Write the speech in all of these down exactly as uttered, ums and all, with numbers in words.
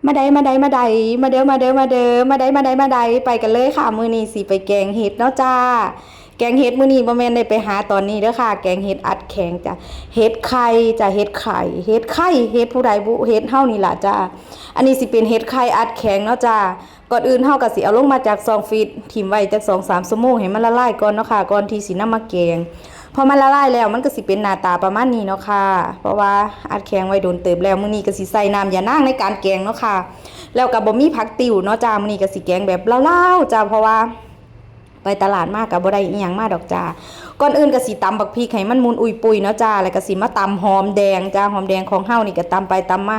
มาใดมาใดมาใด มาเด้อมาเด้อมาเด้อ มาใดมาใดมาใด ไปกันเลยค่ะ มื้อนี้สิไปแกงเห็ดเนาะจ้า แกงเห็ดมื้อนี้บ่แม่นได้ไปหาตอนนี้เด้อค่ะ แกงเห็ดอัดแข็งจ้ะ เห็ดไข่จ้ะ เห็ดไข่ เห็ดไข่ เห็ดผู้ใดบุ เห็ดเฮานี่ล่ะจ้า อันนี้สิเป็นเห็ดไข่อัดแข็งเนาะจ้า ก่อนอื่นเฮาก็สิเอาลงมาจากซองฟรีซ ถิ่มไว้จักสองสามชั่วโมงให้มันละลายก่อนเนาะค่ะ ก่อนที่สินำมาแกง พอมันละลายแล้วมันก็สิเป็นหน้าตาประมาณนี้เนาะค่ะ เพราะว่าอัดแข็งไว้โดนเติบแล้ว มื้อนี้ก็สิใส่น้ำยานางในการแกงเนาะค่ะ แล้วก็บ่มีผักติ้วเนาะจ้า มื้อนี้ก็สิแกงแบบลาวๆจ้า เพราะว่าไปตลาดมาก็บ่ได้อิหยังมาดอกจ้า ก่อนอื่นก็สิตำบักพริกให้มันมุนอุ้ยปุยเนาะจ้า แล้วก็สิมาตำหอมแดงจ้า หอมแดงของเฮานี่ก็ตำไปตำมา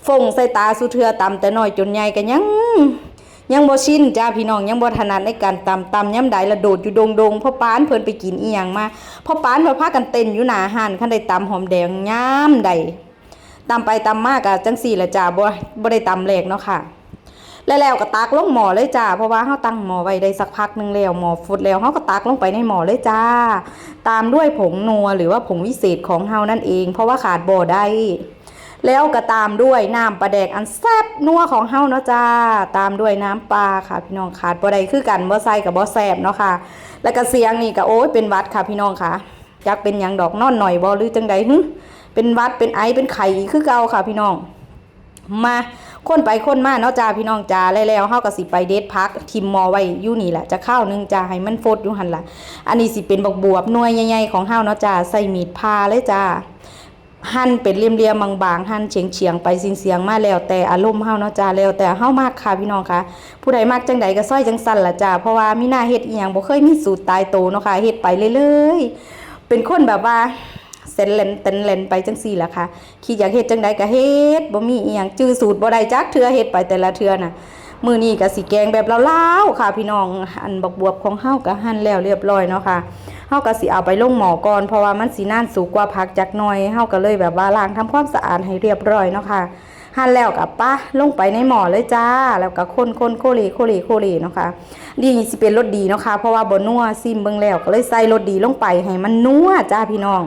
ฟงใส่ตาสู่เทื่อ ตำแต่น้อยจนใหญ่ก็ยัง ยังบ่ชินจ้าพี่น้อง ยังบ่ถนัดในการตำ ตำยามใดละโดดอยู่ดงๆ พ่อปานเพิ่นไปกินอีหยังมา พ่อปานว่าพากันเต้นอยู่หน้าร้าน คันได้ตำหอมแดงยามใด ตำไปตำมาก็จั่งซี้ล่ะจ้า บ่ บ่ได้ตำแหลกเนาะค่ะ แล้วแล้วก็ตักลงหม้อเลยจ้า เพราะว่าเฮาตั้งหม้อไว้ได้สักพักหนึ่งแล้ว หม้อฟดแล้ว เฮาก็ตักลงไปในหม้อเลยจ้า ตามด้วยผงนัวหรือว่าผงวิเศษของเฮานั่นเอง เพราะว่าขาดบ่ได้ แล้วก็ตามด้วยน้ำปลาแดกอันแซ่บนัวของเฮาเนาะจ้า ตามด้วยน้ำปลาค่ะพี่น้อง ขาดบ่ได้คือกัน บ่ใส่ก็บ่แซ่บเนาะค่ะ แล้วก็เสียงนี่ก็โอ้ยเป็นหวัดค่ะพี่น้องค่ะ จักเป็นหยังดอก นอนหน่อยบ่หรือจั่งใดหึ เป็นหวัดเป็นไอเป็นไข้อีกคือเก่าค่ะพี่น้อง มาคนไปคนมาเนาะจ้าพี่น้องจ้า แล้วแล้วเฮาก็สิไปเด็ดผักถิ่มหม้อไว้อยู่นี่แหละ จักคราวหนึ่งจ้า ให้มันฟดอยู่หั่นล่ะ อันนี้สิเป็นบักบวบหน่วยใหญ่ๆของเฮาเนาะจ้า ใส่มีดผ่าเลยจ้า หั่นเป็นเหลี่ยมๆบางๆ หั่นเฉียงๆไปเฉียงๆมา แล้วแต่อารมณ์เฮาเนาะจ้า แล้วแต่เฮามักค่ะพี่น้องค่ะ ผู้ใดมักจั่งใดก็ซอยจั่งซั่นล่ะจ้า เพราะว่ามีหน้าเฮ็ดอีหยังบ่เคยมีสูตรตายตัวเนาะค่ะ เฮ็ดไปเรื่อยๆ เป็นคนแบบว่าแสนแหลนแตนแหลนไปจั่งซี้ล่ะค่ะ คิดอยากเฮ็ดจั่งใดก็เฮ็ด บ่มีอีหยังจื่อสูตรบ่ได้จักเทื่อ เฮ็ดไปแต่ละเทื่อน่ะ มื้อนี้ก็สิแกงแบบลาวๆค่ะพี่น้อง อันบักบวบของเฮาก็หั่นแล้วเรียบร้อยเนาะค่ะ เฮาก็สิเอาไปลงหม้อก่อน เพราะว่ามันสินานสุกกว่าผักจักหน่อย เฮาก็เลยแบบว่าล้างทำความสะอาดให้เรียบร้อยเนาะค่ะ หั่นแล้วก็ปะลงไปในหม้อเลยจ้า แล้วก็คนๆโคเลโคเลโคเลเนาะค่ะ นี่สิเป็นรสดีเนาะค่ะ เพราะว่าบ่นัว ซิมเบิ่งแล้วก็เลยใส่รสดีลงไปให้มันนัวจ้าพี่น้อง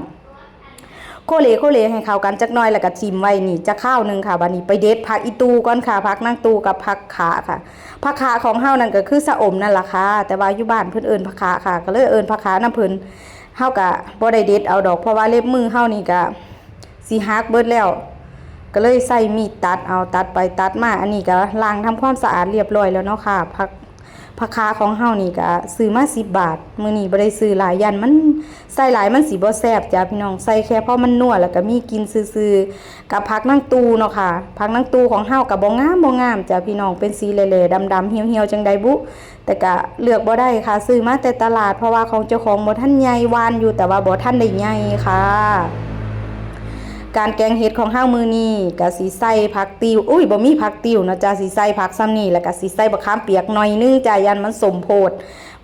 โคเลโคเลให้เข้ากันจักหน่อย แล้วก็ถิ่มไว้นี่จักคราวหนึ่งค่ะ บัดนี้ไปเด็ดผักอีตูก่อนค่ะ ผักนางตูกับผักขาค่ะ ผักขาของเฮานั่นก็คือสะอมนั่นล่ะค่ะ แต่ว่าอยู่บ้านเพิ่นเอิ้นผักขาค่ะ ก็เลยเอิ้นผักขานำเพิ่น เฮาก็บ่ได้เด็ดเอาดอก เพราะว่าเล็บมือเฮานี่ก็สิหักเบิดแล้ว ก็เลยใช้มีดตัดเอา ตัดไปตัดมา อันนี้ก็ล้างทำความสะอาดเรียบร้อยแล้วเนาะค่ะ ผัก ผักขาของเฮานี่ก็ซื้อมาสิบบาท มื้อนี้บ่ได้ซื้อหลาย ย่านมันใส่หลายมันสิบ่แซ่บจ้าพี่น้อง ใส่แค่พอมันนัว แล้วก็มีกลิ่นซื่อๆ กับผักนางตูเนาะค่ะ ผักนางตูของเฮาก็บ่งามบ่งามจ้าพี่น้อง เป็นสีแหล่ๆดำๆเหี่ยวๆจั่งใดบุ แต่ก็เลือกบ่ได้ค่ะ ซื้อมาแต่ตลาด เพราะว่าของเจ้าของบ่ทันใหญ่ หว่านอยู่ แต่ว่าบ่ทันได้ใหญ่ค่ะ การแกงเห็ดของเฮามื้อนี้ก็สิใส่ผักติ้ว อุ้ย บ่มีผักติ้วเนาะจ้า สิใส่ผักส่ำนี้ แล้วก็สิใส่บักขามเปียกหน่อยนึงจ้า ย่านมันส้มโพด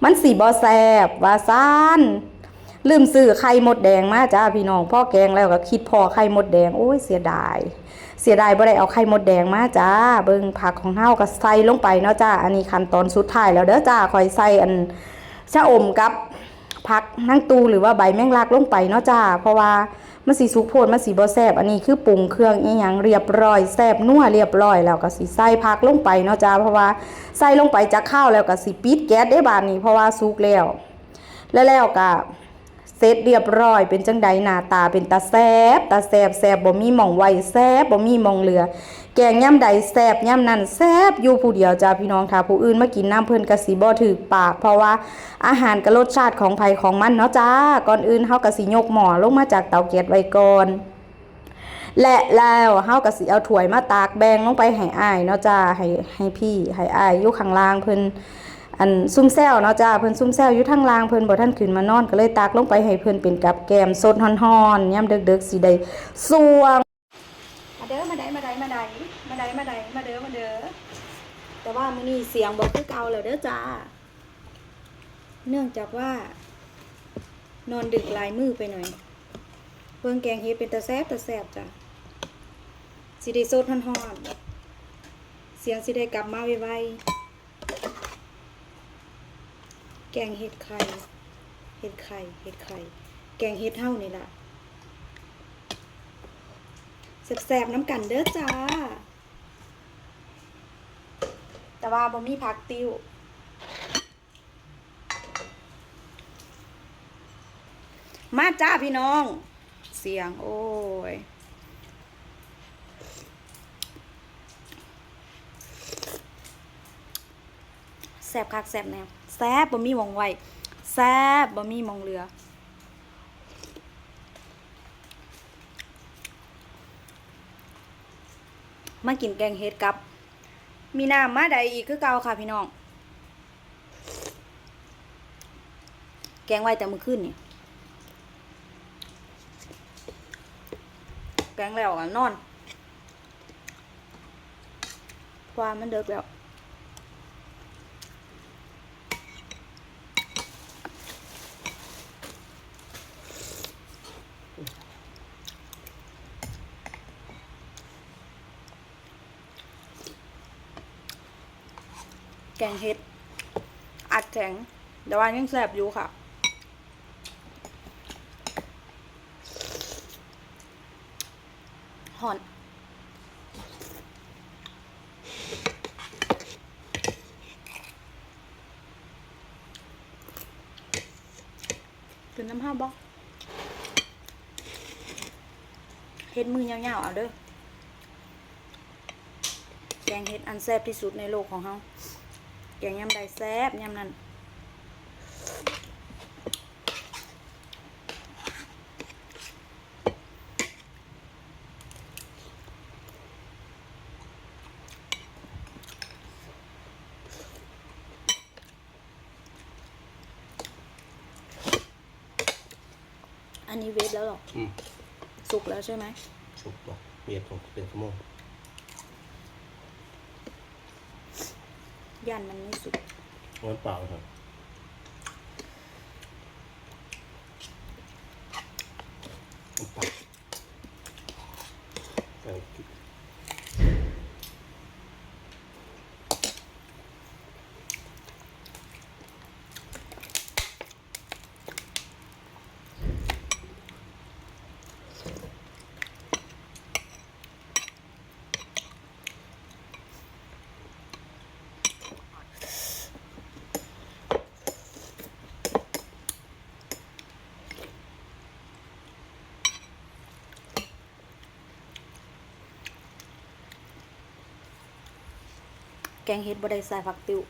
มันสิบ่แซ่บ ว่าซั่น ลืมซื้อไข่มดแดงมาจ้าพี่น้อง พอแกงแล้วก็คิดพ้อไข่มดแดง โอ้ย เสียดาย เสียดายบ่ได้เอาไข่มดแดงมาจ้า เบิ่งผักของเฮาก็ใส่ลงไปเนาะจ้า อันนี้ขั้นตอนสุดท้ายแล้วเด้อจ้า ข้อยใส่อันชะอมกับผักนางตูหรือว่าใบแมงลักลงไปเนาะจ้า เพราะว่ามันสิสุกโพด มันสิบ่แซ่บ อันนี้คือปรุงเครื่องอีหยังเรียบร้อย แซ่บนัวเรียบร้อยแล้วก็สิใส่ผักลงไปเนาะจ้า เพราะว่าใส่ลงไปจักคราวแล้วก็สิปิดแก๊สเด้บาดนี้ เพราะว่าสุกแล้ว แล้วแล้วก็ เสร็จเรียบร้อย เป็นจั่งใดหน้าตา เป็นตาแซ่บ ตาแซ่บ แซ่บบ่มีหม่องไว้ แซ่บบ่มีหม่องเหลือ แกงยามใดแซ่บยามนั้น แซ่บอยู่ผู้เดียวจ้าพี่น้อง ถ้าผู้อื่นมากินนำเพิ่นก็สิบ่ถืกปาก เพราะว่าอาหารก็รสชาติของไผของมันเนาะจ้า ก่อนอื่นเฮาก็สิยกหม้อลงมาจากเตาแก๊สไว้ก่อน และแล้วเฮาก็สิเอาถ้วยมาตักแบ่งลงไปให้อ้ายเนาะจ้า ให้ ให้พี่ ให้อ้ายอยู่ข้างล่างเพิ่น อันซุ่มแซวเนาะจ้า เพิ่นซุ่มแซวอยู่ทางล่าง เพิ่นบ่ทันขึ้นมานอน ก็เลยตักลงไปให้เพิ่นเป็นกับแกล้ม สดฮ้อนๆ ยามเดิกๆ สิได้ส่วง มาเด้อ มาใด มาใด มาใด มาใด มาใด มาเด้อ มาเด้อ แต่ว่ามื้อนี้เสียงบ่คือเก่าแล้วเด้อจ้า เนื่องจากว่า นอนดึกหลายมื้อไปหน่อย เบิ่งแกงเห็ดเป็นตาแซ่บ ตาแซ่บจ้ะ สิได้สดฮ้อนๆ เสียงสิได้กลับมาไวๆ แกงเห็ดไข่ เห็ดไข่ เห็ดไข่ แกงเห็ดเฮานี่ล่ะ แซ่บๆ นำกันเด้อจ้า แต่ว่าบ่มีผักติ้ว มาจ้าพี่น้อง เสียง โอ้ย แซ่บคักแซ่บแน่ แซ่บบ่มีหม่องไว้ แซ่บบ่มีหม่องเหลือ มากินแกงเห็ดกับ มีน้ำมาใดอีกคือเก่าค่ะพี่น้อง แกงไว้แต่มื้อคืนนี่ แกงแล้วก็นอน เพราะว่ามันเดิกแล้ว แกงเห็ด อัดแข็ง แต่ว่ายังแซ่บอยู่ค่ะ ฮ้อน กินน้ำห้าบอก เห็ดมือยาวๆ เอาเด้อ แกงเห็ดอันแซ่บที่สุดในโลกของเฮา แกงยามใดแซ่บยามนั้น อันนี้เวฟแล้วเหรอ อืม สุกแล้วใช่ไหม สุกแล้ว เวียดของเป็นชั่วโมง ย่านมันไม่สุก น้ำเปล่าครับ น้ำเปล่า เออ แกงเห็ดบ่ได้ใส่ผักติ้ว